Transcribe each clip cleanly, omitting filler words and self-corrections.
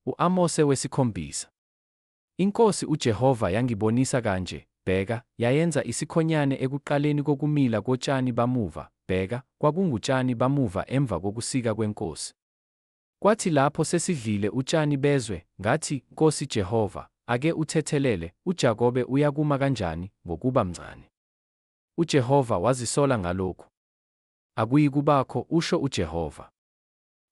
U-Amose wesikhombisa. INkosi uJehova yangibonisa kanje, bheka, yayenza isikhonyane ekuqaleni kokumila kotshani bamuva, bheka, kwakungutshani bamuva emva kokusika kwenkosi. Kwathi lapho sesidlile utshani bezwe, ngathi, Nkosi Jehova, ake uthethelele, uJakobe uyakuma kanjani, ngokuba mncane. UJehova wazisola ngalokhu. Akuyikubakho, usho uJehova.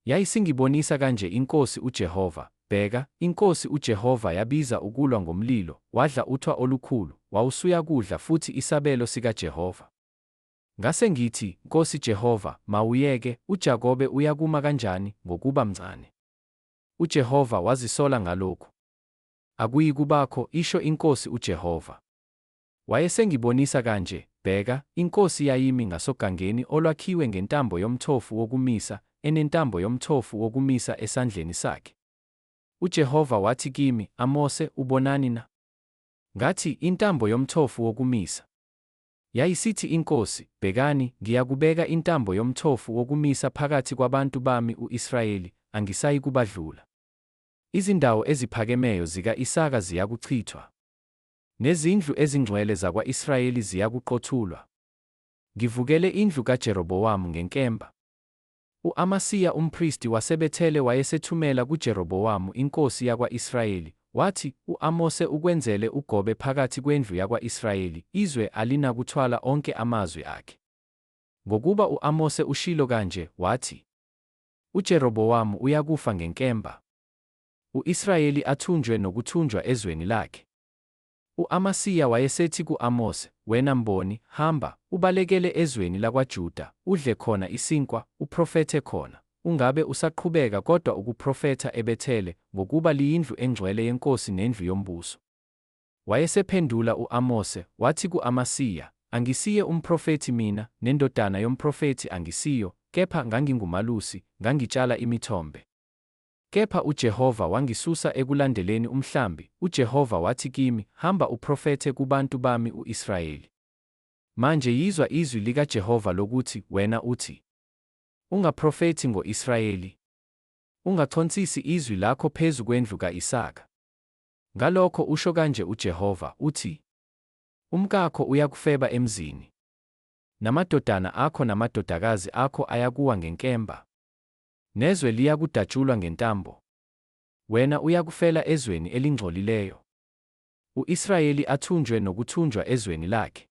Yayisingibonisa kanje iNkosi uJehova, bheka, iNkosi uJehova yabiza ukulwa ngomlilo, wadla uthwa olukhulu, wawusuyakudla futhi isabelo sikaJehova. Ngase ngithi, Nkosi Jehova, mawuyeke, uJakobe uyakuma kanjani, ngokuba mncane. UJehova wazisola ngalokhu. Akuyikubakho, isho iNkosi uJehova. Wayesengibonisa kanje, bheka, iNkosi yayimi ngasogangeni olwakhiwe ngentambo yomthofu wokumisa, enentambo yomthofu wokumisa esandleni sakhe. UJehova wathi kimi, Amose, ubonani na? Ngathi, Intambo yomthofu wokumisa. Yayisithi iNkosi, Bhekani, ngiyakubeka intambo yomthofu wokumisa phakathi kwabantu bami u-Israyeli, angisayikubadlula. Izindawo eziphakemeyo zika-Isaka ziyakuchithwa, nezindlu ezingcwele zakwa-Israyeli ziyakuqothulwa. Ngivukele indlu kaJerobowamu ngenkemba. U-Amasiya umpristi waseBethele wayesethumela kuJerobowamu inkosi yakwa-Israyeli, wathi, U-Amose ukwenzele ugobe phakathi kwendlu yakwa-Israyeli, izwe alinakuthwala onke amazwi akhe. Ngokuba u-Amose ushilo kanje, wathi, UJerobowamu uyakufa ngenkemba, u-Israyeli athunjwe nokuthunjwa ezweni lakhe. U-Amasiya wayesethi ku-Amose, Wena mboni, hamba, ubalekele ezweni lakwaJuda, udle khona isinkwa, uprofethe khona, ungabe usaqhubeka kodwa ukuprofetha eBethele, ngokuba liyindlu engcwele yenkosi nendlu yombuso. Wayesephendula u-Amose, wathi ku-Amasiya, Angisiye umprofethi mina, nendodana yomprofethi angisiyo, kepha ngangingumalusi, ngangitshala imithombe. Kepha uJehova wangisusa ekulandeleni umhlambi, uJehova wathi kimi, Hamba uprofethe kubantu bami u-Israyeli. Manje yizwa izwi likaJehova lokuthi wena uthi, Ungaprofethi ngo-Israyeli, ungaconsisi izwi lakho phezu kwendlu ka-Isaka. Ngalokho usho kanje uJehova, uthi, Umkakho uyakufeba emzini, namadodana akho namadodakazi akho ayakuwa ngenkemba, nezwe liyakudatshulwa ngentambo. Wena uyakufela ezweni elingcolileyo, u-Israyeli athunjwe nokuthunjwa ezweni lakhe.